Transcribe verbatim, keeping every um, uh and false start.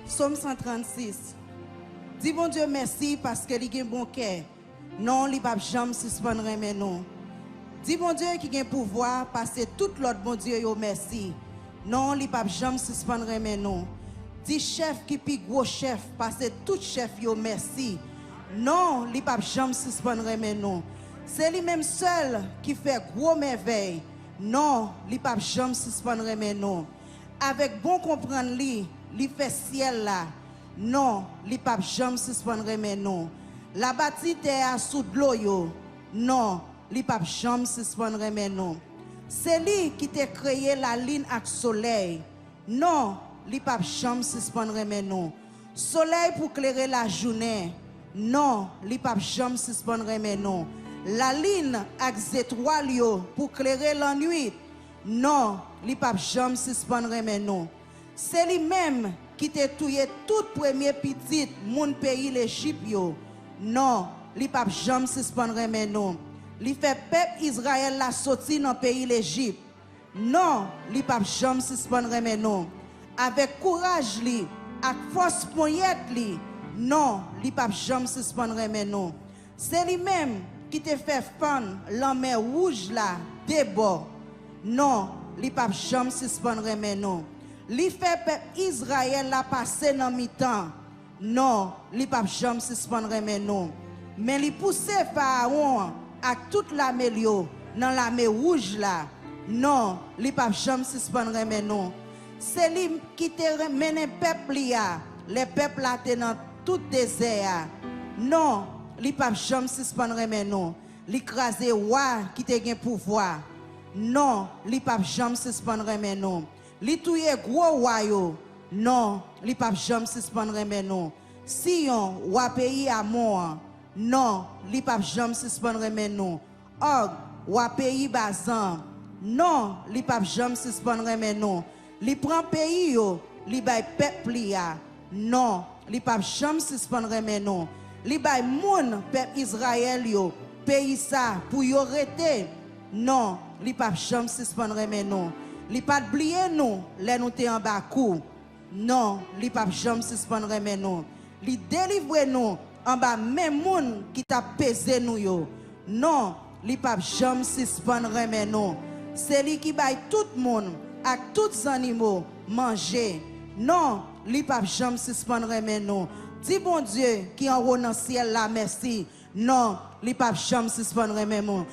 Sòm san trannsis. Di Bondye mèsi paske li gen bon kè. Non, li p ap janm sispann renmen nou. Di Bondye ki gen pouvwa pase tout lòt bondye yo mèsi. Non, li p ap janm sispann renmen nou. Di chèf ki pi gwo chèf pase tout chèf yo mèsi. Non, li p ap janm sispann renmen nou. Se li menm sèl ki fè gwo mèvèy. Non, li p ap janm sispann renmen nou. Avèk bon konprann li, li fè syèl la. Non, li p ap janm sispann renmen nou. L a bati tè a sou dlo yo. Non, li p ap janm sispann renmen nou. Se li ki te kreye lalin ak solèy. Non, li p ap janm sispann renmen nou. Solèy pou klere lajounen. Non, li p ap janm sispann renmen nou. Lalin ak zetwal yo pou klere lannwit. Non, li p ap janm sispann renmen nou. Se li menm ki te touye tout premye pitit moun peyi Lejip yo. Non, li p ap janm sispann renmen nou. Li fè pèp Izrayèl la soti nan peyi Lejip. Non, li p ap janm sispann renmen nou. Avèk kouraj li ak fòs ponyèt li, non, li p ap janm sispann renmen nou. Se li menm ki te fè fann lanmè wouj la de bò. Non, li p ap janm sispann renmen nou. Li fè pèp Izrayèl la pase nan mitan. Non, li p ap janm sispann renmen nou. Men li pouse Farawon an ak tout lame l yo nan lame wouj la. Non, li p ap janm sispann renmen nou. Se li ki te ren- mennen pèp li a lè pèp la te nan tout dezè a. Non, li p ap janm sispann renmen nou. Li kraze wa ki te gen pouvwa. Non, li p ap janm sispann renmen nou. Li touye gwo wa yo. Non, li p ap janm sispann renmen nou. Siyon, wa peyi Amon an. Non, li p ap janm sispann renmen nou. Òg, wa peyi Bazan. Non, li p ap janm sispann renmen nou. Li pran peyi yo, li bay pèp li a. Non, li p ap janm sispann renmen nou. Li bay moun pèp Izrayèl yo peyi sa pou yo rete. Non, li p ap janm sispann renmen nou. Li pa t bliye nou lè nou te anba kou. Non, li p ap janm sispann renmen nou. Li delivre nou anba men moun ki t ap peze nou yo. Non, li p ap janm sispann renmen nou. Se li ki bay tout moun ak tout zannimo manje. Non, li p ap janm sispann renmen nou. Di Bondye ki anwo nan syèl la mèsi. Non, li p ap janm sispann renmen nou.